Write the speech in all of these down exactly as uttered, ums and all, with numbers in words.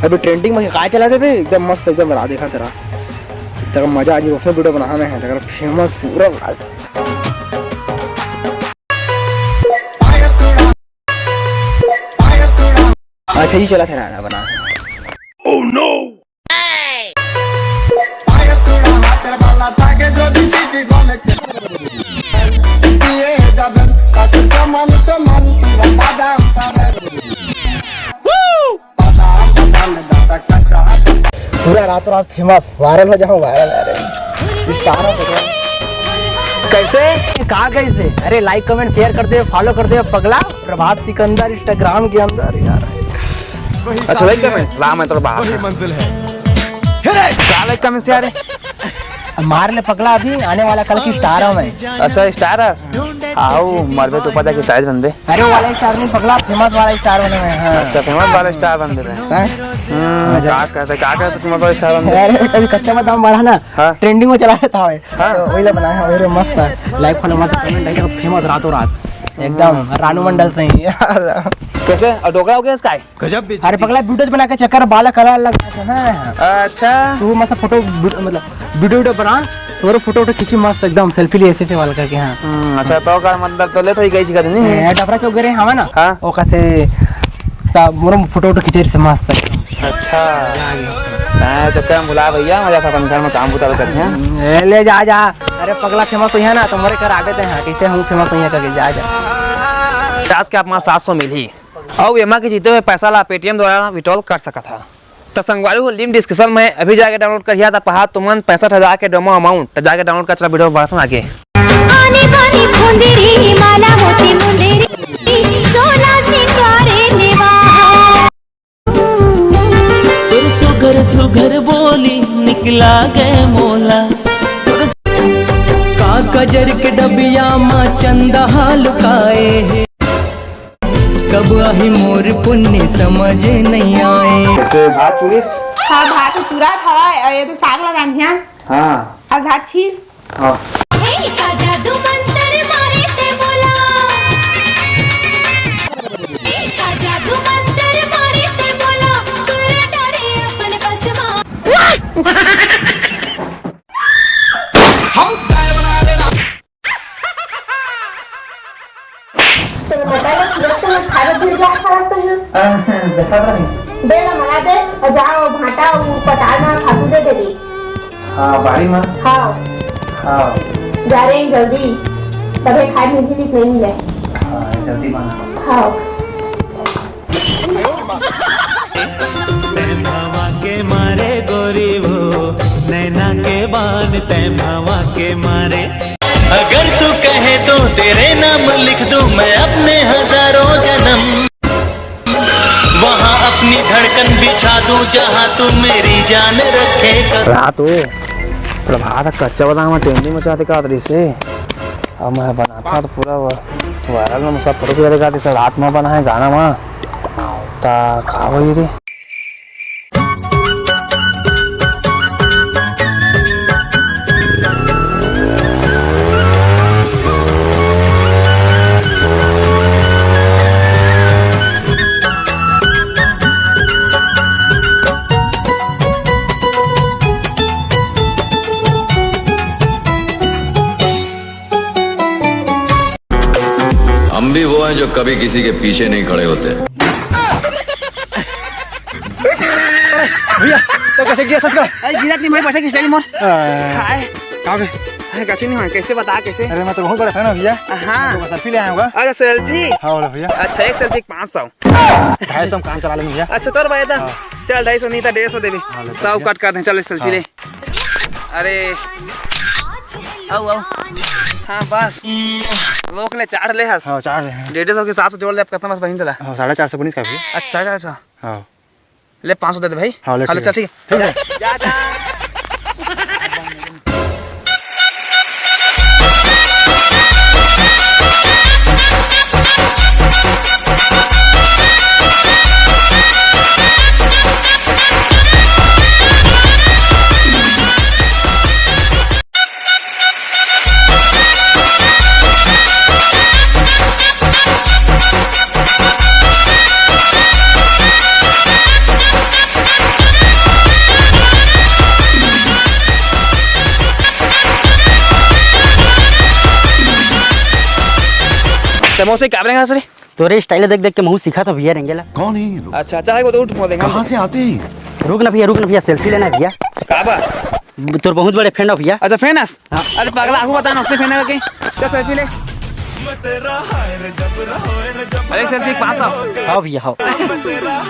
अभी ट्रेंडिंग में काय चला थे बे, एकदम मस्त, एकदम रात देखा तेरा, तेरा मजा आ जी। उसमें वीडियो बनाना है, तेरा फेमस पूरा। अच्छा, ये चला था ना बना। पूरा रातों रात फेमस, वायरल हो जाओ, वायरल। अरे स्टार हो गया। कैसे? कहाँ कैसे? अरे लाइक कमेंट शेयर कर दे, फॉलो कर दे पगला। प्रभात सिकंदर इंस्टाग्राम के अंदर यार। अच्छा लाइक कमेंट, राम है तो बाहर वही मंजिल है। क्या लाइक कमेंट से यार? मार ले पगला, अभी आने वाला कल की स्टार हूँ मैं। अच्छा स्टार है? आओ मरबे तो पता कि स्टार बनबे। अरे वो वाला स्टार नहीं पगला, फेमस वाला स्टार बने हुए हैं। हाँ। अच्छा फेमस वाला स्टार बन रहे हैं। हाँ? हम्म, मजा। क्या कहते क्या कहते फेमस वाला स्टार बन रहे? अरे कभी कच्चा बादाम वाला ना। हाँ। ट्रेंडिंग में चला रहता है। हाँ। तो वही ला बनाया है, वही मस्त है। लाइक फॉलो मस्त, कमेंट लाइक, फेमस रातों रात एकदम। हम्म। रानू मंडल से ही। कैसे और डोकरा हो गया इसका? गजब बेइज्जती। अरे पगला वीडियोज बना के चक्कर बाला कला लग जाता है। अच्छा। तू मस्त फोटो वीडियो, मतलब वीडियो वीडियो बना, तोरो फोटो वोटो खींची मस्त एकदम सेल्फी लिए ऐसे से वाला करके। हाँ। हम्म, अच्छा तो का मतलब तो ले तो ही गई छिका नहीं। ए, डबरा चौक गए रहे हवा ना। हाँ। ओका से ता मोरो फोटो वोटो खींचे से मस्त। अच्छा। हाँ, चक्कर में बुला भैया, मजा था अपन घर में काम बुता करते हैं। ए, ले जा जा। अरे पगला फेमस हुई है ना, तो मोरे घर आबे ते हैं, कैसे हूँ फेमस हुई है करके, जा जा। पचास के आप मां सात सौ मिली। अउ एमा के जीते हुए पैसा ला Paytm द्वारा विड्रॉल कर सकत हा। त संगवारी हो, लिंक डिस्क्रिप्शन में अभी जाके डाउनलोड करिहा, त पहा तुमन पैंसठ हजार के डेमो अमाउंट, त जाके डाउनलोड कर, चला वीडियो बढ़त आगे। आनी बानी फुंदरी, माला मोती मुंदरी, सोला सिंगारे नेवाहा। तोर सुघर सुघर बोली निकला गए मोला। तोर का कजर के डबिया मा चंदा लुकाए हे। कब आही मोर पुन्नी समझ नहीं आए। कैसे भात चुरिस? हाँ, भात तो चुरत हवय, अउ ये तो साग ला रांधिया। हाँ। अउ भात छील। हाँ। हे का जादू मंतर मारे ते मोला। हे का जादू मंतर मारे ते मोला। तोर डरे अपन बस मा। तेरे बेटा लोग तुरंत तुरंत खाए गिर जा खड़ा से हैं। आ, देखा तो नहीं। दे ला मला दे, अउ जाओ भाटा उ पताल में खातू दे देबे। हाँ, बाड़ी में। हाँ। हाँ। जा रे जल्दी, तबे खाए मिलही नहीं मिले। हाँ, जल्दी बना। हाँ। तै भवा के मारे गोरी वो, नैना के बान तै भवा के मारे। अगर तू कहे तो तेरे नाम लिख दूं मैं अपने हजारों जन्म। वहाँ अपनी धड़कन बिछा दूं जहाँ तू मेरी जान रखे कदम। रात हो, प्रभात कच्चा बादाम ट्रेंडिंग में चाहते का रही से। अब मैं बनाता तो पूरा वा-, वायरल में सब फोटो खींचा दिखाते सर, रात में बना है गाना वहाँ। ता का वही रे। हम भी वो हैं जो कभी किसी के पीछे नहीं खड़े होते। भैया, तो कैसे गिरा सच का? अरे गिरा नहीं, मैं बैठा कि स्टाइल मोर। आ, हाय। का हो गया? अरे कुछ नहीं हुआ, कैसे बता कैसे? अरे मैं तो बहुत बड़ा फैन हूँ भैया। हाँ। तो सेल्फी ले आया होगा। अरे सेल्फी? हाँ बोलो भैया। अच्छा एक सेल्फी पाँच सौ। ढाई सौ में काम चला लेंगे भैया। अच्छा तोर भाई था। हाँ। चल ढाई सौ नहीं था, डेढ़ सौ दे भी। हाँ, ले सौ भैया। कट कर दे, चल एक सेल्फी हाँ। ले। अरे आओ आओ। हाँ बस। लोग ले चार ले हस। हाँ चार ले हैं। डेढ़ सौ के हिसाब से जोड़ ले, अब कितना बस बहिन तला। हाँ साढ़े चार सौ बनिस का भैया। अच्छा चार सौ। हाँ। ले पाँच सौ दे दे भाई। हाँ, ले, हाँ, ले, ठीक चल, है। ठीक है। ठीक है। जा, जा। ते मोसे का रेंगत हस रे? तोरे style देख देख के महूं सीखत हंव भैया रेंगे ला। कौन है ये लोग? अच्छा, अच्छा, हे वो तो उठ, मोला देंगे। कहाँ से आते हैं ये? रुक ना भैया, रुक ना भैया, selfie लेना है भैया। का बा? तोर बहुत बड़े fan हंव भैया। अच्छा, fan हस? हाँ। अरे पगला, आगू बता ना, उसने fan है कि? चल selfie ले। अरे selfie पास आओ। हाँ भैया, हाँ।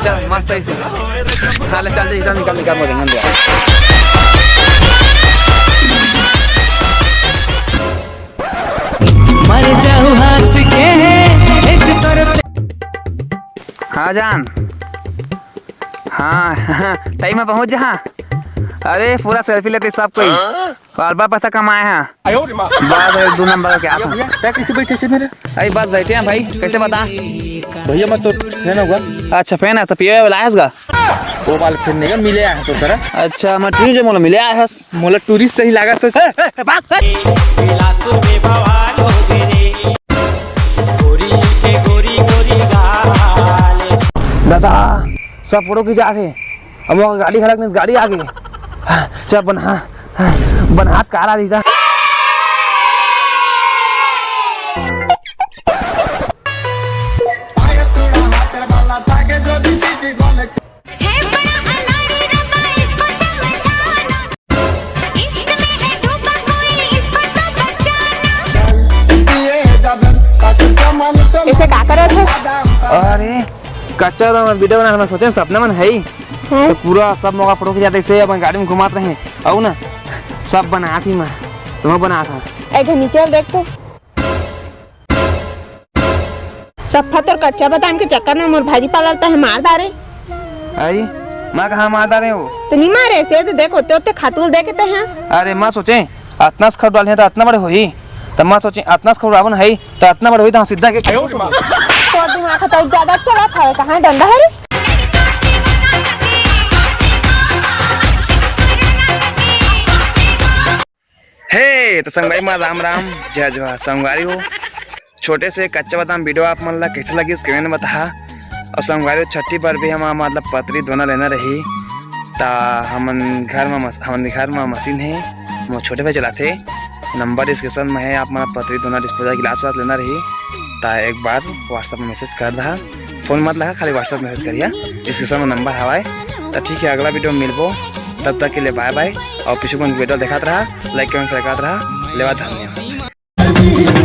चल, मस्त है इसे। हाँ, ले, चल, चल, चल, निकाल, निकाल, मोला देंगे, निकाल। मर जाऊ हंस के एक तरफ। हाँ जान, हाँ, time में पहुंच जा। अरे पूरा selfie लेते सब कोई, और बा पैसा कमाए हैं। बस एक दो नंबर के आस। भैया, तै कैसे बैठे से मेरे? अरे बस बैठे हैं भाई, कैसे बता? भैया, मैं तो fan हूँ। अच्छा, fan है तो पिए वाला है इसका? वो वाला fan नहीं है, मिले आए हैं तो करा। अच्छा, मैं ठीक है, मोला मिले आए हस। मोला tourist सही लागत हे। ए, ए, ए, बात, बात। बिलासपुर में बवाल हो गए रे, गोरी के गोरी गोरी गाल। दादा, सब photo खिंचात हे। अब वो गाड़ी खड़ा करने, गाड़ी आ गई। चल बना, बना हाथ कार आ रही था। है बड़ा अनाड़ी रब्बा, इसको समझाना। इश्क में है डूबा कोई, इसको तो बचाना। इसे का करत हो? अरे, कच्चा तो मैं video बनाना सोचे, सपना मन है ही। हैं? तो पूरा सब मौका photo खिंचाते से अपन गाड़ी में घुमात रहे। अउ ना, सब बनात ही मैं, तुम बनात हा। एक नीचे देख तो। सफा तोर कच्चा बादाम के चक्कर में मोर भाजी पाला ल तहे मार डारे। आई, मैं कहाँ मार डारे हो? तो नहीं मारे, से तो देख, ओते ओते खातूल दे के ते हैं। अरे, मैं सोचे, अतना से खौर डाले हैं तो अतना बड़े होही। तो मैं सोचे, अतना से खौर रावण है, तो अतना बड़े होही, तो हाँ सीधा के। तोर दिमाग तो ज्यादा चलत है, कहाँ डंडा है रे? हे, तो संगवारी मन राम राम, जय जोहार। संगवारी हो, छोटे से कच्चा बादाम video आप मन ला कैसे लगिस, comment में बताहा। और संगवारी हो, छठी पर भी हम मतलब पतरी दोना लेना रही, ता हमन घर में मस-, हमन घर में मशीन है, वो छोटे भाई चलाथे। नंबर description में है, आप मन पतरी दोना disposal गिलास वास लेना रही, ता एक बार WhatsApp में message कर दहा। Phone मत लगा, खाली WhatsApp message करिया, description में नंबर हवाए। तो ठीक है, अगला video में मिलबो, तब तक के लिए bye bye। और पीछू मन video देखात रहा, like comment share करत रहा। लेवा धन्यवाद।